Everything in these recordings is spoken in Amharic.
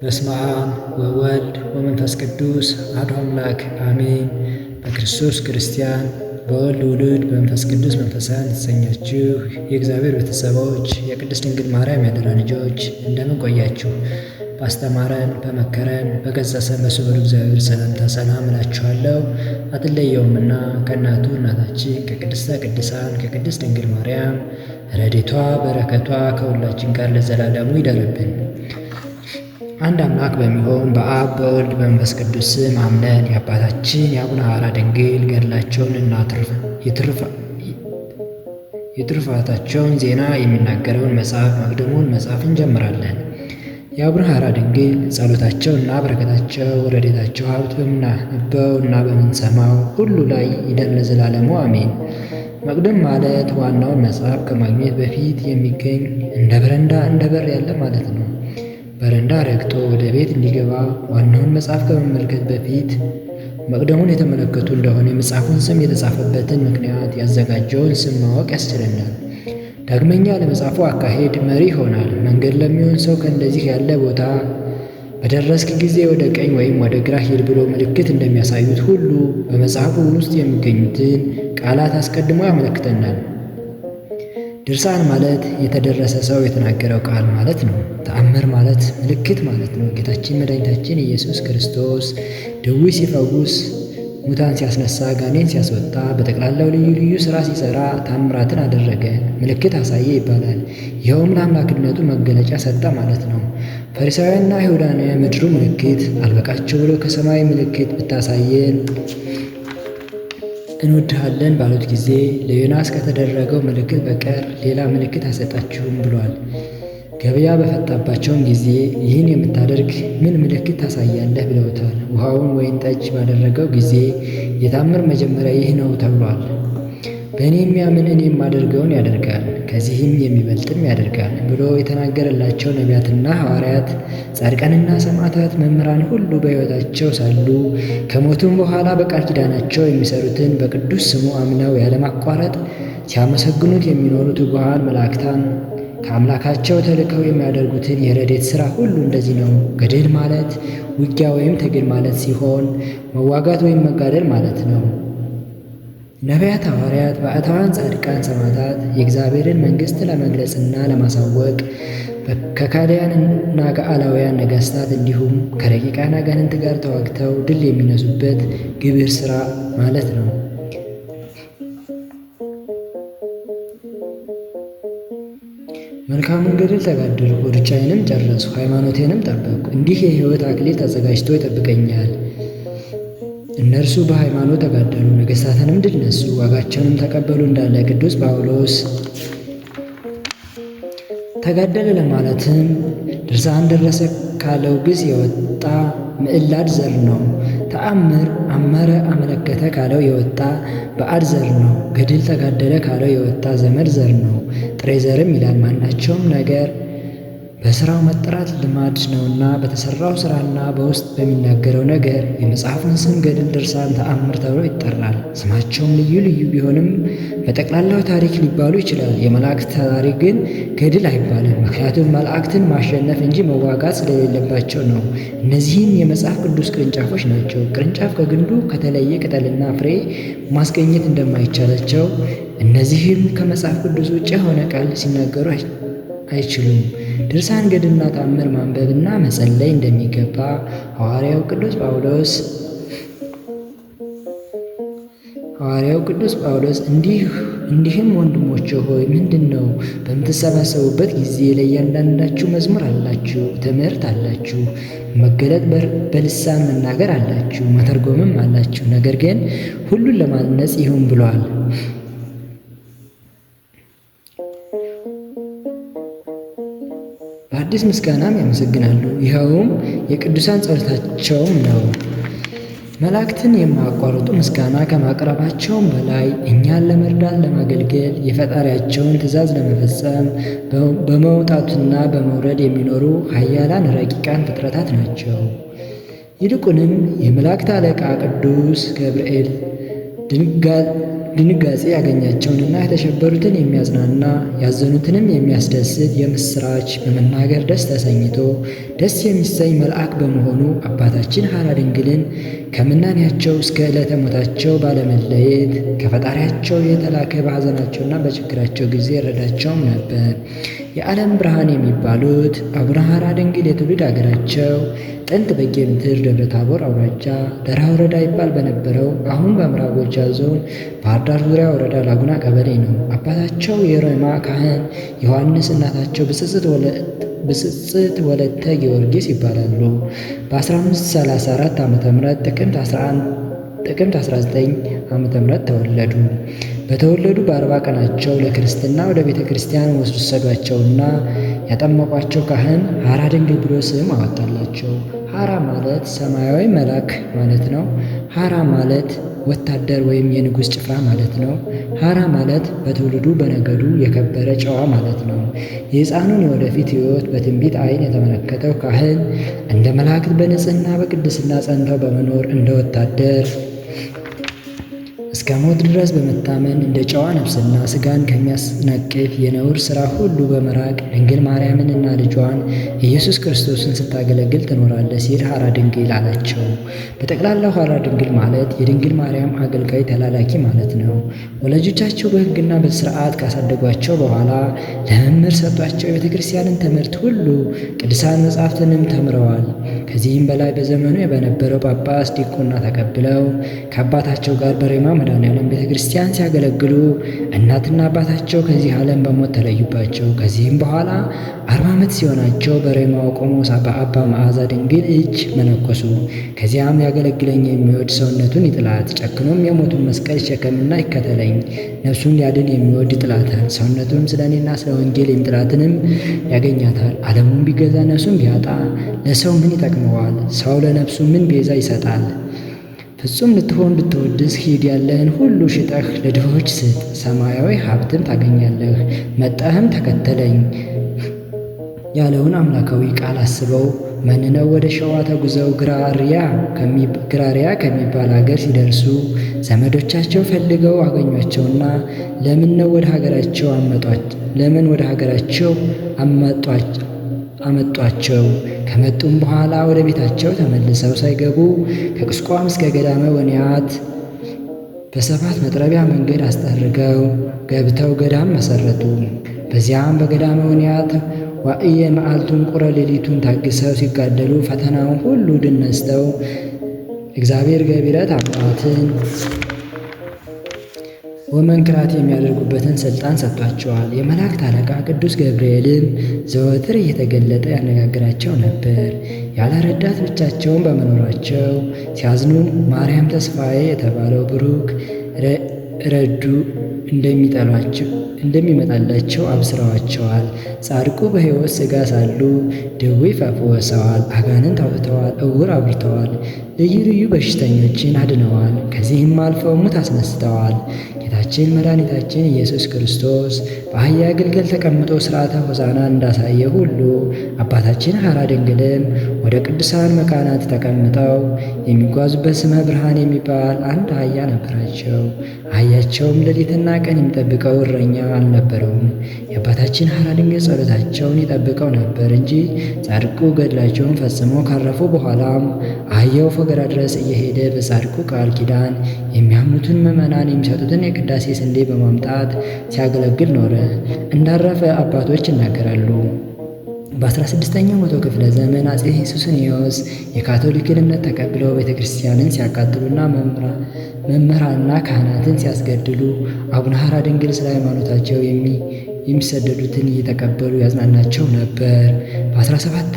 በስመ አብ ወወልድ ወመንፈስ ቅዱስ አሐዱ አምላክ አሜን። በክርስቶስ ክርስቲያን በወልድ ውሉድ በመንፈስ ቅዱስ መንፈሳውያን የተሰኛችሁ የእግዚአብሔር ቤተሰቦች የቅድስት ድንግል ማርያም ያደራ ልጆች እንደምን ቆያችሁ? ባስተማረን በመከረን በገሰጸን በስውሩ እግዚአብሔር ሰላምታ ሰላም እላችኋለሁ። አትለየውምና ከእናቱ እናታችን ከቅድስተ ቅዱሳን ከቅድስት ድንግል ማርያም ረድኤቷ በረከቷ ከሁላችን ጋር ለዘላለሙ ይደርብን። አንድ አምላክ በሚሆን በአብ በወልድ በመንፈስ ቅዱስ ስም አምነን የአባታችን የአቡነ ሐራ ድንግል ገድላቸውን እና የትሩፋታቸውን ዜና የሚናገረውን መጽሐፍ መቅድሙን መጽሐፍ እንጀምራለን። የአቡነ ሐራ ድንግል ጸሎታቸው እና በረከታቸው ረድኤታቸው ሀብት በምናነበው እና በምንሰማው ሁሉ ላይ ይደር ለዘላለሙ አሜን። መቅድም ማለት ዋናውን መጽሐፍ ከማግኘት በፊት የሚገኝ እንደ በረንዳ እንደ በር ያለ ማለት ነው። በረንዳ ረግጦ ወደ ቤት እንዲገባ ዋናውን መጽሐፍ ከመመልከት በፊት መቅደሙን የተመለከቱ እንደሆነ የመጽሐፉን ስም፣ የተጻፈበትን ምክንያት፣ ያዘጋጀውን ስም ማወቅ ያስችለናል። ዳግመኛ ለመጽሐፉ አካሄድ መሪ ይሆናል። መንገድ ለሚሆን ሰው ከእንደዚህ ያለ ቦታ በደረስክ ጊዜ ወደ ቀኝ ወይም ወደ ግራ ሂድ ብሎ ምልክት እንደሚያሳዩት ሁሉ በመጽሐፉ ውስጥ የሚገኙትን ቃላት አስቀድሞ ያመለክተናል። ድርሳን ማለት የተደረሰ ሰው የተናገረው ቃል ማለት ነው። ተአምር ማለት ምልክት ማለት ነው። ጌታችን መድኃኒታችን ኢየሱስ ክርስቶስ ድውይ ሲፈውስ፣ ሙታን ሲያስነሳ፣ ጋኔን ሲያስወጣ፣ በጠቅላላው ልዩ ልዩ ሥራ ሲሠራ ታምራትን አደረገ፣ ምልክት አሳየ ይባላል። ይኸውም ለአምላክነቱ መገለጫ ሰጠ ማለት ነው። ፈሪሳውያንና አይሁዳውያን የምድሩ ምልክት አልበቃቸው ብሎ ከሰማይ ምልክት ብታሳየን እንወድሃለን ባሉት ጊዜ ለዮናስ ከተደረገው ምልክት በቀር ሌላ ምልክት አይሰጣችሁም ብሏል። ገበያ በፈታባቸውም ጊዜ ይህን የምታደርግ ምን ምልክት ታሳያለህ ብለውታል። ውሃውን ወይን ጠጅ ባደረገው ጊዜ የታምር መጀመሪያ ይህ ነው ተብሏል። በእኔ የሚያምን እኔ የማደርገውን ያደርጋል ከዚህም የሚበልጥም ያደርጋል ብሎ የተናገረላቸው ነቢያትና ሐዋርያት፣ ጻድቃንና ሰማዕታት፣ መምህራን ሁሉ በሕይወታቸው ሳሉ ከሞቱም በኋላ በቃል ኪዳናቸው የሚሰሩትን በቅዱስ ስሙ አምነው ያለማቋረጥ ሲያመሰግኑት የሚኖሩ ትጉሃን መላእክታን ከአምላካቸው ተልከው የሚያደርጉትን የረድኤት ሥራ ሁሉ እንደዚህ ነው። ገድል ማለት ውጊያ ወይም ትግል ማለት ሲሆን መዋጋት ወይም መጋደል ማለት ነው። ነቢያት፣ ሐዋርያት፣ ባዕታውያን፣ ጻድቃን፣ ሰማዕታት የእግዚአብሔርን መንግሥት ለመግለጽና ለማሳወቅ ከካዲያንና ከአላውያን ነገሥታት እንዲሁም ከረቂቃን አጋንንት ጋር ተዋግተው ድል የሚነሱበት ግብር ሥራ ማለት ነው። መልካሙን ገድል ተጋደልኩ፣ ሩጫዬንም ጨረስኩ፣ ሃይማኖቴንም ጠበቅኩ። እንዲህ የሕይወት አክሊል ተዘጋጅቶ ይጠብቀኛል። እነርሱ በሃይማኖት ተጋደሉ፣ ነገሥታትንም ድል ነሱ፣ ዋጋቸውንም ተቀበሉ እንዳለ ቅዱስ ጳውሎስ ተጋደለ ለማለትም ድርሳን ደረሰ ካለው ግስ የወጣ ምዕላድ ዘር ነው። ተአምር አመረ አመለከተ ካለው የወጣ ባዕድ ዘር ነው። ገድል ተጋደለ ካለው የወጣ ዘመድ ዘር ነው። ጥሬ ዘርም ይላል። ማናቸውም ነገር በስራው መጠራት ልማድ ነውና በተሰራው ስራና በውስጥ በሚናገረው ነገር የመጽሐፉን ስም ገድል፣ ድርሳን፣ ተአምር ተብሎ ይጠራል። ስማቸውም ልዩ ልዩ ቢሆንም በጠቅላላው ታሪክ ሊባሉ ይችላል። የመላእክት ታሪክ ግን ገድል አይባልም። ምክንያቱም መላእክትን ማሸነፍ እንጂ መዋጋት ስለሌለባቸው ነው። እነዚህም የመጽሐፍ ቅዱስ ቅርንጫፎች ናቸው። ቅርንጫፍ ከግንዱ ከተለየ ቅጠልና ፍሬ ማስገኘት እንደማይቻላቸው እነዚህም ከመጽሐፍ ቅዱስ ውጭ የሆነ ቃል ሲናገሩ አይችሉም። ድርሳን ገድልና ተአምር ማንበብና መጸለይ እንደሚገባ ሐዋርያው ቅዱስ ጳውሎስ እንዲህም ወንድሞቼ ሆይ ምንድን ነው በምትሰባሰቡበት ጊዜ ለእያንዳንዳችሁ መዝሙር አላችሁ፣ ትምህርት አላችሁ፣ መገለጥ በልሳን መናገር አላችሁ፣ መተርጎምም አላችሁ። ነገር ግን ሁሉን ለማነጽ ይሁን ብሏል። በአዲስ ምስጋናም ያመሰግናሉ። ይኸውም የቅዱሳን ጸሎታቸውም ነው። መላእክትን የማያቋርጡ ምስጋና ከማቅረባቸውም በላይ እኛን ለመርዳት ለማገልገል የፈጣሪያቸውን ትእዛዝ ለመፈጸም በመውጣትና በመውረድ የሚኖሩ ኃያላን ረቂቃን ፍጥረታት ናቸው። ይልቁንም የመላእክት አለቃ ቅዱስ ገብርኤል ድንጋጼ ያገኛቸውንና የተሸበሩትን የሚያጽናና ያዘኑትንም የሚያስደስት የምስራች በመናገር ደስ ተሰኝቶ ደስ የሚሰኝ መልአክ በመሆኑ አባታችን ሐራ ድንግልን ከምናኔያቸው እስከ ዕለተ ሞታቸው ባለመለየት ከፈጣሪያቸው የተላከ በሐዘናቸውና በችግራቸው ጊዜ ይረዳቸውም ነበር። የዓለም ብርሃን የሚባሉት አቡነ ሐራ ድንግል የትውልድ አገራቸው ጥንት በጌምድር ደብረ ታቦር አውራጃ ደራ ወረዳ ይባል በነበረው አሁን በምዕራብ ጎጃም ዞን ባህር ዳር ዙሪያ ወረዳ ላጉና ቀበሌ ነው። አባታቸው የሮማ ካህን ዮሐንስ፣ እናታቸው ብጽጽት ወለተ ጊዮርጊስ ይባላሉ። በ1534 ዓ ም ጥቅምት 19 ዓ ም ተወለዱ። በተወለዱ በ40 ቀናቸው ለክርስትና ወደ ቤተ ክርስቲያን ወሰዷቸውና ያጠመቋቸው ካህን ሐራ ድንግል ብሎ ስም አወጣላቸው። ሐራ ማለት ሰማያዊ መልአክ ማለት ነው። ሐራ ማለት ወታደር ወይም የንጉሥ ጭፍራ ማለት ነው። ሐራ ማለት በትውልዱ በነገዱ የከበረ ጨዋ ማለት ነው። የሕፃኑን የወደፊት ሕይወት በትንቢት ዓይን የተመለከተው ካህን እንደ መላእክት በንጽሕና በቅድስና ጸንተው በመኖር እንደ ወታደር እስከ ሞት ድረስ በመታመን እንደ ጨዋ ነፍስና ሥጋን ከሚያስነቅፍ የነውር ሥራ ሁሉ በመራቅ ድንግል ማርያምን እና ልጇን ኢየሱስ ክርስቶስን ስታገለግል ትኖራለህ ሲል ሐራ ድንግል አላቸው። በጠቅላላው ሐራ ድንግል ማለት የድንግል ማርያም አገልጋይ ተላላኪ ማለት ነው። ወላጆቻቸው በሕግና በሥርዓት ካሳደጓቸው በኋላ ለመምህር ሰጧቸው። የቤተ ክርስቲያንን ትምህርት ሁሉ ቅዱሳን መጻሕፍትንም ተምረዋል። ከዚህም በላይ በዘመኑ በነበረው ጳጳስ ዲቁና ተቀብለው ከአባታቸው ጋር በሬማ መድኃኔዓለም ቤተ ክርስቲያን ሲያገለግሉ እናትና አባታቸው ከዚህ ዓለም በሞት ተለዩባቸው። ከዚህም በኋላ 40 ዓመት ሲሆናቸው በሬማው ቆሞስ በአባ መዓዛ ድንግል እጅ መነኮሱ። ከዚያም ያገለግለኝ የሚወድ ሰውነቱን ይጥላት፣ ጨክኖም የሞቱን መስቀል ይሸከምና ይከተለኝ። ነፍሱን ሊያድን የሚወድ ይጥላታል፣ ሰውነቱንም ስለ እኔና ስለ ወንጌል የሚጥላትንም ያገኛታል። ዓለሙን ቢገዛ ነፍሱን ቢያጣ ለሰው ምን ይጠቅመዋል? ሰው ለነፍሱ ምን ቤዛ ይሰጣል? ፍጹም ልትሆን ብትወድስ ሂድ፣ ያለህን ሁሉ ሽጠህ ለድሆች ስጥ፣ ሰማያዊ ሀብትም ታገኛለህ። መጠህም ተከተለኝ ያለውን አምላካዊ ቃል አስበው መንነው ወደ ሸዋ ተጉዘው ግራሪያ ከሚባል አገር ሲደርሱ ዘመዶቻቸው ፈልገው አገኟቸውና ለምን ነው ወደ ሀገራቸው ለምን ወደ ሀገራቸው አመጧቸው? ከመጡም በኋላ ወደ ቤታቸው ተመልሰው ሳይገቡ ከቁስቋም እስከ ገዳመ ወንያት በሰባት መጥረቢያ መንገድ አስጠርገው ገብተው ገዳም መሰረቱ። በዚያም በገዳመ ወንያት ዋዕየ መዓልቱን ቁረ ሌሊቱን ታግሰው ሲጋደሉ ፈተናውን ሁሉ ድል ነስተው እግዚአብሔር ገቢረ ተአምራትን ወመንክራት የሚያደርጉበትን ስልጣን ሰጥቷቸዋል። የመላእክት አለቃ ቅዱስ ገብርኤልም ዘወትር እየተገለጠ ያነጋግራቸው ነበር። ያለ ረዳት ብቻቸውን በመኖራቸው ሲያዝኑ ማርያም ተስፋዬ የተባለው ብሩክ ረዱ እንደሚጠሏቸው እንደሚመጣላቸው አብስረዋቸዋል። ጻድቁ በሕይወት ሥጋ ሳሉ ድውይ ፈውሰዋል፣ አጋንንት አውጥተዋል፣ ዕውር አብርተዋል፣ ልዩ ልዩ በሽተኞችን አድነዋል። ከዚህም አልፈው ሙት አስነስተዋል። ጌታችን መድኃኒታችን ኢየሱስ ክርስቶስ በአህያ ግልገል ተቀምጦ ሥርዓተ ሆሳዕና እንዳሳየ ሁሉ አባታችን ሐራ ድንግልም ወደ ቅዱሳን መካናት ተቀምጠው የሚጓዙበት ስመ ብርሃን የሚባል አንድ አህያ ነበራቸው። አህያቸውም ሌሊትና ቀን የሚጠብቀው እረኛ አልነበረውም። የአባታችን ሐራ ድንግል ጸሎታቸውን ይጠብቀው ነበር እንጂ ጻድቁ ገድላቸውን ፈጽመው ካረፉ በኋላም አህያው ፎገራ ድረስ እየሄደ በጻድቁ ቃል ኪዳን የሚያምኑትን ምዕመናን የሚሰጡትን የቅዳሴ ስንዴ በማምጣት ሲያገለግል ኖረ። እንዳረፈ አባቶች ይናገራሉ። በ16ኛው መቶ ክፍለ ዘመን አጼ ሱስንዮስ የካቶሊክን እምነት ተቀብለው ቤተ ክርስቲያንን ሲያቃጥሉና መምህራንና ካህናትን ሲያስገድሉ አቡነ ሐራ ድንግል ስለ ሃይማኖታቸው የሚሰደዱትን እየተቀበሉ ያጽናናቸው ነበር። በ17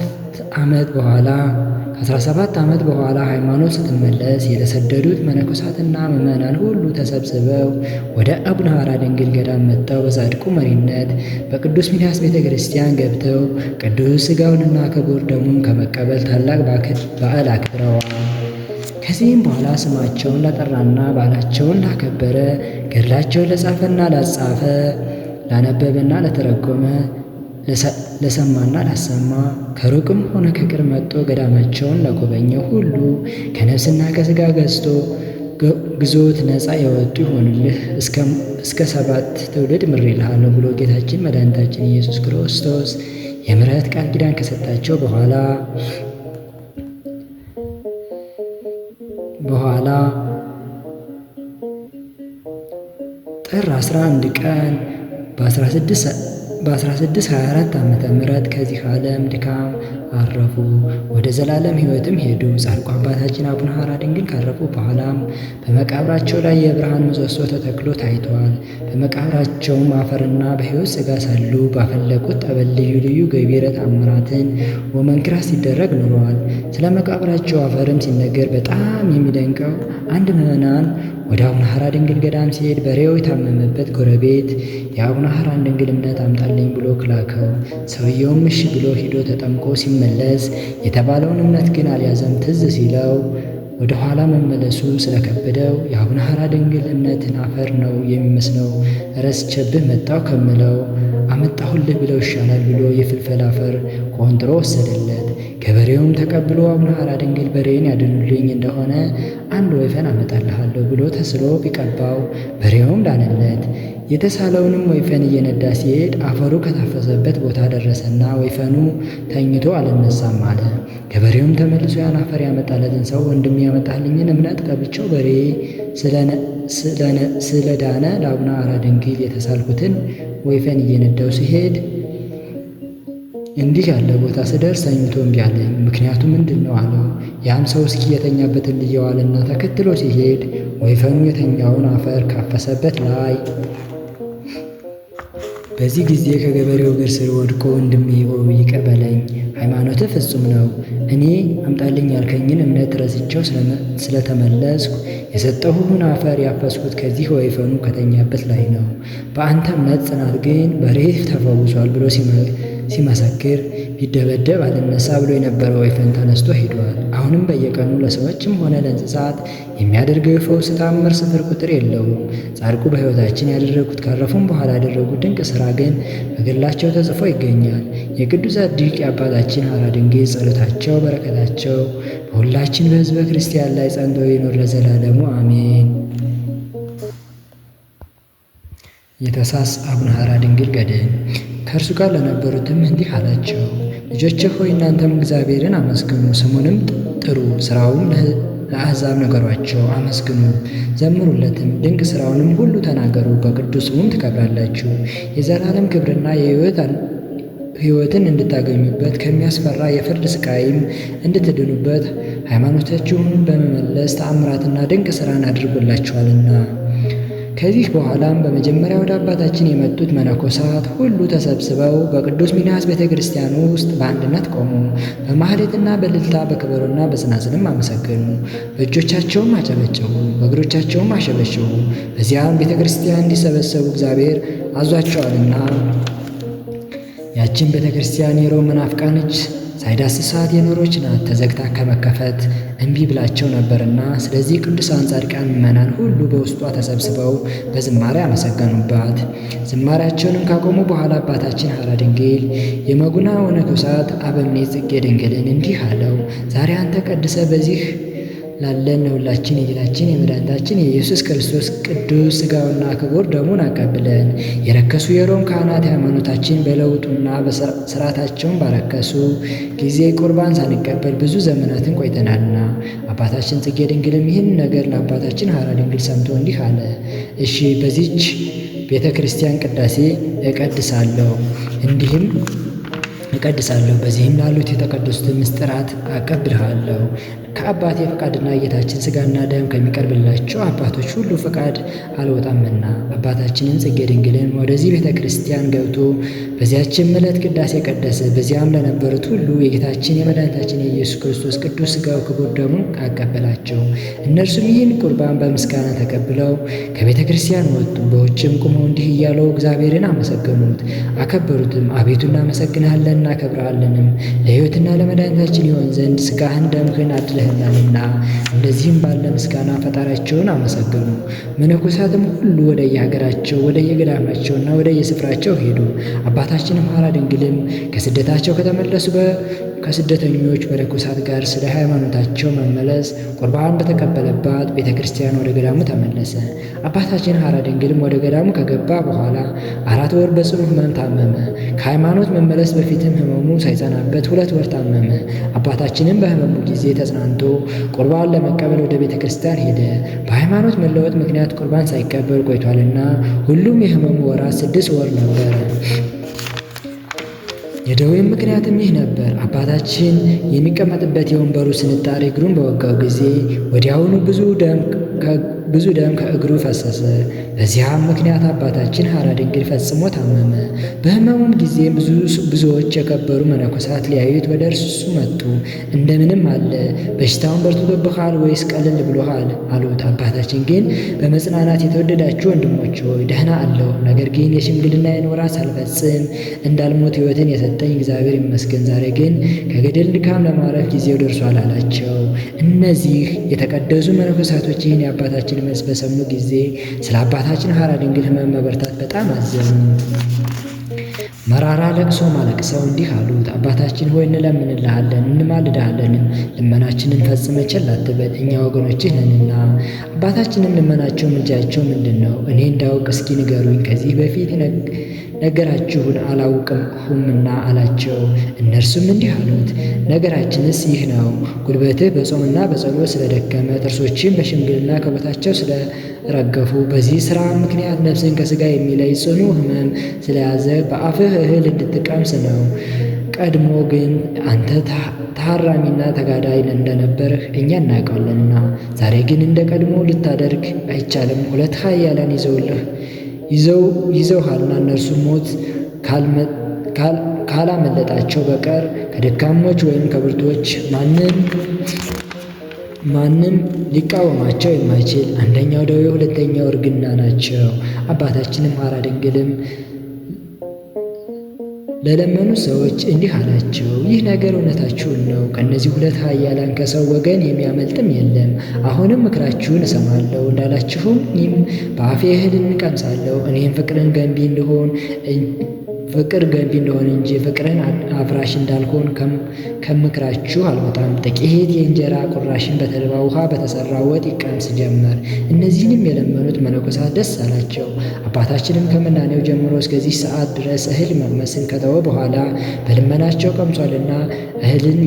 ዓመት በኋላ ከ17 ዓመት በኋላ ሃይማኖት ስትመለስ የተሰደዱት መነኮሳትና ምዕመናን ሁሉ ተሰብስበው ወደ አቡነ ሐራ ድንግል ገዳም መጥተው በጻድቁ መሪነት በቅዱስ ሚንያስ ቤተ ክርስቲያን ገብተው ቅዱስ ሥጋውንና ክቡር ደሙን ከመቀበል ታላቅ በዓል አክብረዋል። ከዚህም በኋላ ስማቸውን ላጠራና በዓላቸውን ላከበረ ገድላቸውን ለጻፈና ላጻፈ ላነበበና ለተረጎመ ለሰማና ላሰማ ከሩቅም ሆነ ከቅርብ መጥቶ ገዳማቸውን ለጎበኘ ሁሉ ከነፍስና ከሥጋ ገዝቶ ግዞት ነፃ የወጡ ይሆኑልህ እስከ 7 ትውልድ ምሬልሃለሁ ብሎ ጌታችን መድኃኒታችን ኢየሱስ ክርስቶስ የምሕረት ቃል ኪዳን ከሰጣቸው በኋላ ጥር 11 ቀን በ1624 ዓመተ ምህረት ከዚህ ዓለም ድካም አረፉ። ወደ ዘላለም ሕይወትም ሄዱ። ጻድቁ አባታችን አቡነ ሐራ ድንግል ካረፉ በኋላም በመቃብራቸው ላይ የብርሃን ምሰሶ ተተክሎ ታይቷል። በመቃብራቸውም አፈርና በሕይወት ሥጋ ሳሉ ባፈለቁት ጠበል ልዩ ልዩ ገቢረ ተአምራትን ወመንክራት ሲደረግ ኑረዋል። ስለ መቃብራቸው አፈርም ሲነገር በጣም የሚደንቀው አንድ ምዕመናን ወደ አቡነ ሐራ ድንግል ገዳም ሲሄድ በሬው የታመመበት ጎረቤት የአቡነ ሐራን ድንግል እምነት አምጣልኝ ብሎ ላከው። ሰውየውም እሺ ብሎ ሂዶ ተጠምቆ ሲመለስ የተባለውን እምነት ግን አልያዘም። ትዝ ሲለው ወደ ኋላ መመለሱ ስለከበደው የአቡነ ሐራ ድንግል እምነትን አፈር ነው የሚመስለው፣ ረስቼብህ መጣሁ ከምለው አመጣሁልህ ብለው ይሻላል ብሎ የፍልፈል አፈር ቆንጥሮ ወሰደለት። ገበሬውም ተቀብሎ አቡነ ሐራ ድንግል በሬን ያድኑልኝ እንደሆነ አንድ ወይፈን አመጣልሃለሁ ብሎ ተስሎ ቢቀባው በሬውም ዳነለት። የተሳለውንም ወይፈን እየነዳ ሲሄድ አፈሩ ከታፈሰበት ቦታ ደረሰና ወይፈኑ ተኝቶ አልነሳም አለ። ገበሬውም ተመልሶ ያን አፈር ያመጣለትን ሰው ወንድም ያመጣልኝን እምነት ቀብቼው በሬ ስለዳነ ለአቡነ ሐራ ድንግል የተሳልኩትን ወይፈን እየነዳው ሲሄድ እንዲህ ያለ ቦታ ስደርስ ተኝቶ እምቢ አለኝ። ምክንያቱ ምንድን ነው አለው። ያም ሰው እስኪ የተኛበትን ልየዋልና ተከትሎ ሲሄድ ወይፈኑ የተኛውን አፈር ካፈሰበት ላይ በዚህ ጊዜ ከገበሬው እግር ስር ወድቆ ወንድሜ ሆይ ይቅር በለኝ፣ ሃይማኖትህ ፍጹም ነው። እኔ አምጣልኝ ያልከኝን እምነት ረስቼው ስለተመለስኩ የሰጠሁህን አፈር ያፈስኩት ከዚህ ወይፈኑ ከተኛበት ላይ ነው። በአንተ እምነት ጽናት ግን በሬህ ተፈውሷል ብሎ ሲመሰክር ቢደበደብ አልነሳ ብሎ የነበረው ወይፈን ተነስቶ ሄዷል። አሁንም በየቀኑ ለሰዎችም ሆነ ለእንስሳት የሚያደርገው የፈውስ ተአምር ስፍር ቁጥር የለውም። ጻድቁ በሕይወታችን ያደረጉት ካረፉም በኋላ ያደረጉት ድንቅ ሥራ ግን በገድላቸው ተጽፎ ይገኛል። የቅዱስ ጻድቅ የአባታችን ሐራ ድንግል ጸሎታቸው በረከታቸው በሁላችን በሕዝበ ክርስቲያን ላይ ጸንቶ ይኑር ለዘላለሙ አሜን። የተሳስ አቡነ ሐራ ድንግል ገድል። ከእርሱ ጋር ለነበሩትም እንዲህ አላቸው። ልጆቼ ሆይ እናንተም እግዚአብሔርን አመስግኑ፣ ስሙንም ጥሩ፣ ሥራውም ለአሕዛብ ነገሯቸው። አመስግኑ፣ ዘምሩለትም፣ ድንቅ ሥራውንም ሁሉ ተናገሩ፣ በቅዱስ ስሙም ትከብራላችሁ። የዘላለም ክብርና ሕይወትን እንድታገኙበት ከሚያስፈራ የፍርድ ስቃይም እንድትድኑበት ሃይማኖታችሁን በመመለስ ተአምራትና ድንቅ ሥራን አድርጎላችኋልና። ከዚህ በኋላም በመጀመሪያ ወደ አባታችን የመጡት መነኮሳት ሁሉ ተሰብስበው በቅዱስ ሚናስ ቤተ ክርስቲያን ውስጥ በአንድነት ቆሙ። በማህሌትና በእልልታ በከበሮና በጸናጽልም አመሰገኑ። በእጆቻቸውም አጨበጨቡ፣ በእግሮቻቸውም አሸበሸቡ። በዚያም ቤተ ክርስቲያን እንዲሰበሰቡ እግዚአብሔር አዟቸዋልና። ያችን ቤተ ክርስቲያን የሮም መናፍቃን እጅ ሳይዳስሳት የኖረች ናት። ተዘግታ ከመከፈት እምቢ ብላቸው ነበርና፣ ስለዚህ ቅዱሳን ጻድቃን ምዕመናን ሁሉ በውስጧ ተሰብስበው በዝማሬ አመሰገኑባት። ዝማሬያቸውንም ካቆሙ በኋላ አባታችን ሐራ ድንግል የመጉና መነኮሳት አበምኔት ጽጌ ድንግልን እንዲህ አለው። ዛሬ አንተ ቀድሰ በዚህ ላለን ለሁላችን የጌታችን የመድኃኒታችን የኢየሱስ ክርስቶስ ቅዱስ ሥጋውና ክቡር ደሙን አቀብለን። የረከሱ የሮም ካህናት ሃይማኖታችን በለውጡና ሥርዓታቸውን ባረከሱ ጊዜ ቁርባን ሳንቀበል ብዙ ዘመናትን ቆይተናልና። አባታችን ጽጌ ድንግልም ይህን ነገር ለአባታችን ሐራ ድንግል ሰምቶ እንዲህ አለ። እሺ በዚች ቤተ ክርስቲያን ቅዳሴ እቀድሳለሁ፣ እንዲህም እቀድሳለሁ። በዚህም ላሉት የተቀደሱትን ምስጢራት አቀብልሃለሁ። ከአባቴ ፈቃድና ጌታችን ሥጋና ደም ከሚቀርብላቸው አባቶች ሁሉ ፈቃድ አልወጣምና። አባታችንን ጽጌ ድንግልን ወደዚህ ቤተ ክርስቲያን ገብቶ በዚያችም ዕለት ቅዳሴ ቀደሰ። በዚያም ለነበሩት ሁሉ የጌታችን የመድኃኒታችን የኢየሱስ ክርስቶስ ቅዱስ ሥጋው ክቡር ደሙን አቀበላቸው። እነርሱም ይህን ቁርባን በምስጋና ተቀብለው ከቤተ ክርስቲያን ወጡ። በውጭም ቆመው እንዲህ እያለው እግዚአብሔርን አመሰገኑት፣ አከበሩትም። አቤቱ እናመሰግንሃለን እናከብረሃለንም ለሕይወትና ለመድኃኒታችን ይሆን ዘንድ ሥጋህን ደምህን አድለህናልና። እንደዚህም ባለ ምስጋና ፈጣሪያቸውን አመሰገኑ። መነኮሳትም ሁሉ ወደየሀገራቸው ወደየገዳማቸውና ወደየስፍራቸው ሄዱ። አባታችንም ሐራ ድንግልም ከስደታቸው ከተመለሱ ከስደተኞች መነኮሳት ጋር ስለ ሃይማኖታቸው መመለስ ቁርባን በተቀበለባት ቤተ ክርስቲያን ወደ ገዳሙ ተመለሰ። አባታችን ሐራ ድንግልም ወደ ገዳሙ ከገባ በኋላ 4 ወር በጽኑ ሕመም ታመመ። ከሃይማኖት መመለስ በፊትም ሕመሙ ሳይጸናበት 2 ወር ታመመ። አባታችንም በሕመሙ ጊዜ ተጽናንቶ ቁርባን ለመቀበል ወደ ቤተ ክርስቲያን ሄደ። በሃይማኖት መለወጥ ምክንያት ቁርባን ሳይቀበል ቆይቷልና ሁሉም የሕመሙ ወራት 6 ወር ነበረ። የደዌም ምክንያትም ይህ ነበር። አባታችን የሚቀመጥበት የወንበሩ ስንጣሪ እግሩን በወጋው ጊዜ ወዲያውኑ ብዙ ደም ከእግሩ ፈሰሰ። በዚያም ምክንያት አባታችን ሐራ ድንግል ፈጽሞ ታመመ። በሕመሙም ጊዜ ብዙዎች የከበሩ መነኮሳት ሊያዩት ወደ እርሱ መጡ። እንደምንም አለ፣ በሽታውን በርትቶብሃል ወይስ ቀለል ብሎሃል? አሉት። አባታችን ግን በመጽናናት የተወደዳችሁ ወንድሞች ሆይ ደህና አለሁ፣ ነገር ግን የሽምግልናዬን ወራት ሳልፈጽም እንዳልሞት ሕይወትን የሰጠኝ እግዚአብሔር ይመስገን። ዛሬ ግን ከገድል ድካም ለማረፍ ጊዜው ደርሷል አላቸው። እነዚህ የተቀደሱ መነኮሳቶች ይህን የአባታችን መልስ በሰሙ ጊዜ ስለ አባታችን ሐራ ድንግል ሕመም መበርታት በጣም አዘኑ። መራራ ለቅሶ አለቅሰው እንዲህ አሉት። አባታችን ሆይ እንለምንልሃለን እንማልድሃለንም፣ ልመናችንን ፈጽመህ ቸል አትበል፣ እኛ ወገኖችህ ነንና። አባታችንም ልመናቸው ምልጃቸው ምንድን ነው? እኔ እንዳውቅ እስኪ ንገሩኝ፣ ከዚህ በፊት ነገራችሁን አላውቅሁምና አላቸው። እነርሱም እንዲህ አሉት፣ ነገራችንስ ይህ ነው። ጉልበትህ በጾምና በጸሎት ስለደከመ፣ ጥርሶችህም በሽምግልና ከቦታቸው ስለረገፉ፣ በዚህ ሥራ ምክንያት ነፍስን ከሥጋ የሚለይ ጽኑ ሕመም ስለያዘ በአፍህ እህል እንድትቀምስ ነው። ቀድሞ ግን አንተ ታራሚና ተጋዳይ እንደነበርህ እኛ እናውቃለንና፣ ዛሬ ግን እንደ ቀድሞ ልታደርግ አይቻልም። ሁለት ኃያላን ይዘውልህ ይዘውሃልና እነርሱ ሞት ካላመለጣቸው በቀር ከደካሞች ወይም ከብርቶች ማንም ሊቃወማቸው የማይችል አንደኛው ደዌ፣ ሁለተኛው እርግና ናቸው። አባታችንም ሐራ ድንግልም ለለመኑ ሰዎች እንዲህ አላቸው፣ ይህ ነገር እውነታችሁን ነው። ከእነዚህ ሁለት ኃያላን ከሰው ወገን የሚያመልጥም የለም። አሁንም ምክራችሁን እሰማለሁ እንዳላችሁም እኔም በአፌ እህል እንቀምሳለሁ። እኔም ፍቅር ገንቢ እንደሆን እንጂ ፍቅርን አፍራሽ እንዳልሆን ከምክራችሁ አልወጣም። ጥቂት የእንጀራ ቁራሽን በተልባ ውሃ በተሰራ ወጥ ይቀምስ ጀመር። እነዚህንም የለመኑት መነኮሳት ደስ አላቸው። አባታችንም ከምናኔው ጀምሮ እስከዚህ ሰዓት ድረስ እህል መቅመስን ከተወ በኋላ በልመናቸው ቀምሷልና እህልን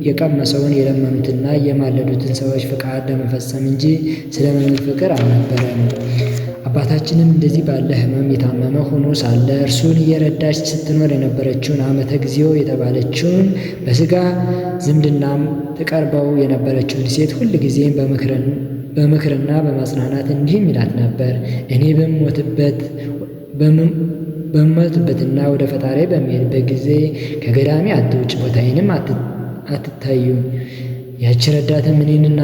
የቀመሰውን የለመኑትና የማለዱትን ሰዎች ፍቃድ ለመፈጸም እንጂ ስለ መብል ፍቅር አልነበረም። አባታችንም እንደዚህ ባለ ሕመም የታመመ ሆኖ ሳለ እርሱን እየረዳች ስትኖር የነበረችውን ዓመተ ጊዜው የተባለችውን በሥጋ ዝምድናም ትቀርበው የነበረችውን ሴት ሁል ጊዜም በምክርና በማጽናናት እንዲህም ይላት ነበር። እኔ በምሞትበትና ወደ ፈጣሪ በሚሄድበት ጊዜ ከገዳሜ አትውጭ፣ ቦታዬንም አትታዩኝ። ያቺ ረዳትም እኔንና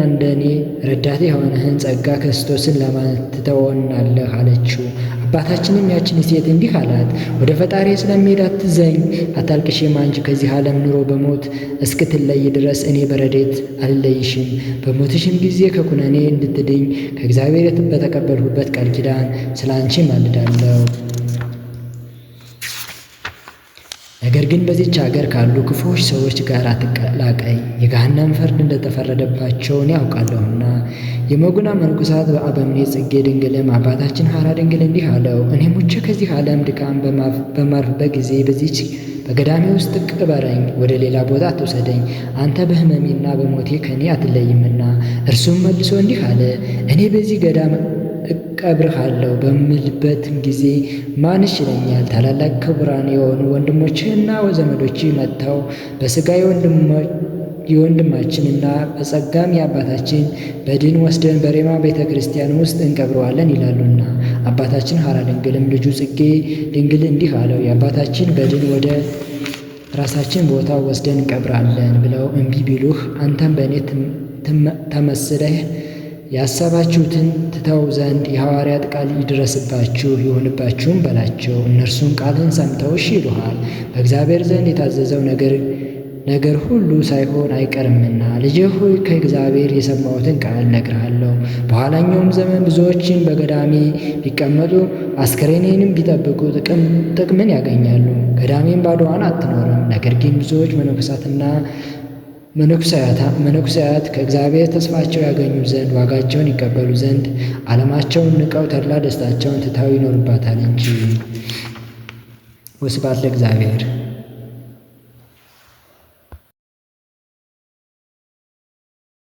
እንደ እኔ ረዳት የሆነህን ጸጋ ክርስቶስን ለማን ትተወናለህ? አለችው። አባታችንም ያችን ሴት እንዲህ አላት፣ ወደ ፈጣሪ ስለሚሄድ አትዘኝ፣ አታልቅሽም። አንቺ ከዚህ ዓለም ኑሮ በሞት እስክትለይ ድረስ እኔ በረድኤት አልለይሽም። በሞትሽም ጊዜ ከኩነኔ እንድትድኝ ከእግዚአብሔር በተቀበልሁበት ቃል ኪዳን ስለ አንቺ ማልዳለሁ። ነገር ግን በዚች አገር ካሉ ክፉዎች ሰዎች ጋር አትቀላቀይ፣ የገሃነም ፍርድ እንደተፈረደባቸው እኔ አውቃለሁና። የመጉና መነኮሳት በአበምኔት ጽጌ ድንግልም አባታችን ሐራ ድንግል እንዲህ አለው፣ እኔ ሙቼ ከዚህ ዓለም ድካም በማርፍበት ጊዜ በዚች በገዳሜ ውስጥ ቅበረኝ፣ ወደ ሌላ ቦታ አትውሰደኝ፣ አንተ በሕመሜና በሞቴ ከእኔ አትለይምና። እርሱም መልሶ እንዲህ አለ፣ እኔ በዚህ ገዳም እቀብርሃለሁ በምልበትም ጊዜ ማን ይችለኛል? ታላላቅ ክቡራን የሆኑ ወንድሞችህና ዘመዶችህ መጥተው በሥጋ የወንድማችንና በጸጋም የአባታችን በድን ወስደን በሬማ ቤተ ክርስቲያን ውስጥ እንቀብረዋለን ይላሉና። አባታችን ሐራ ድንግልም ልጁ ጽጌ ድንግል እንዲህ አለው፣ የአባታችን በድን ወደ ራሳችን ቦታ ወስደን እንቀብራለን ብለው እምቢ ቢሉህ አንተም በእኔ ተመስለህ ያሰባችሁትን ትተው ዘንድ የሐዋርያት ቃል ይድረስባችሁ ይሁንባችሁም በላቸው። እነርሱም ቃልህን ሰምተው እሺ ይሉሃል። በእግዚአብሔር ዘንድ የታዘዘው ነገር ሁሉ ሳይሆን አይቀርምና። ልጄ ሆይ ከእግዚአብሔር የሰማሁትን ቃል እነግርሃለሁ። በኋላኛውም ዘመን ብዙዎችን በገዳሜ ቢቀመጡ አስከሬኔንም ቢጠብቁ ጥቅምን ያገኛሉ። ገዳሜም ባዶዋን አትኖርም። ነገር ግን ብዙዎች መነኮሳትና መነኮሳያት ከእግዚአብሔር ተስፋቸው ያገኙ ዘንድ ዋጋቸውን ይቀበሉ ዘንድ ዓለማቸውን ንቀው ተድላ ደስታቸውን ትተው ይኖሩባታል እንጂ። ወስብሐት ለእግዚአብሔር።